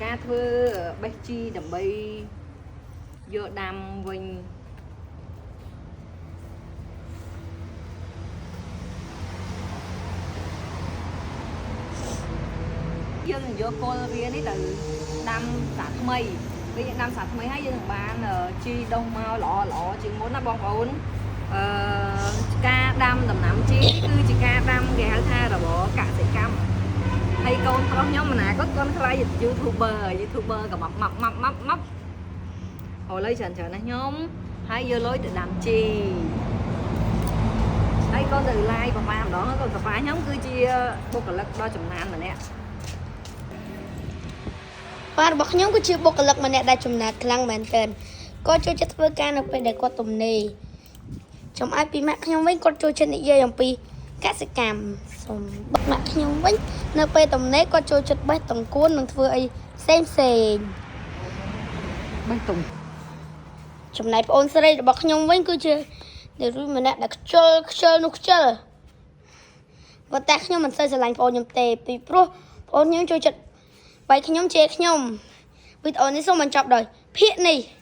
ការធ្វើបេះជីដើម្បីយកដាំវិញយើងនឹងយកគល់វានេះទៅដាំសាថ្មីពេលយើងដាំសាថ្មីហើយយើងនឹងបានជីដុះមកល្អល្អជាងមុនណាបងប្អូនអឺការដាំដំណាំជីនេះគឺជាការដាំគេហៅថារបរកសិកម្មហើយកូនប្រុសខ្ញុំអនាគតគាត់ខ្លាយជា YouTuber YouTuber ក៏ម៉ាប់ម៉ាប់ម៉ាប់ម៉ាប់ម៉ាប់អូលុយច្រើនច្រើនណាស់ខ្ញុំហើយយកលុយទៅដាំជីហើយកូនទៅ live ប្រហែលម្ដងកូនប៉ាខ្ញុំគឺជាបុគ្គលិកដ៏ចំណានម្នាក់ ប៉ារបស់ខ្ញុំគឺជាបុគ្គលិកម្នាក់ដែលចំណាតខ្លាំងមែនទែនគាត់ចូលចិត្តធ្វើការនៅពេលដែលគាត់ទំនេរចំឯពីម៉ាក់ខ្ញុំវិញគាត់ចូលចិត្តនិយាយអំពីកសិកម្មសូមម៉ាក់ខ្ញុំវិញនៅពេលទំនេរគាត់ចូលចិត្តបេះតង្គួននិងធ្វើអីផ្សេងផ្សេង បេះតុង ចំណែកប្អូនស្រីរបស់ខ្ញុំវិញគឺជានារីម្នាក់ដែលខ្ជិលខ្ជិលនោះខ្ជិលប៉ុន្តែខ្ញុំមិនសូវស្រឡាញ់ប្អូនខ្ញុំទេពីព្រោះប្អូនខ្ញុំចូលចិត្តបែកខ្ញុំជេរខ្ញុំវីដេអូនេះសូមបញ្ចប់ដោយភាកនេះ។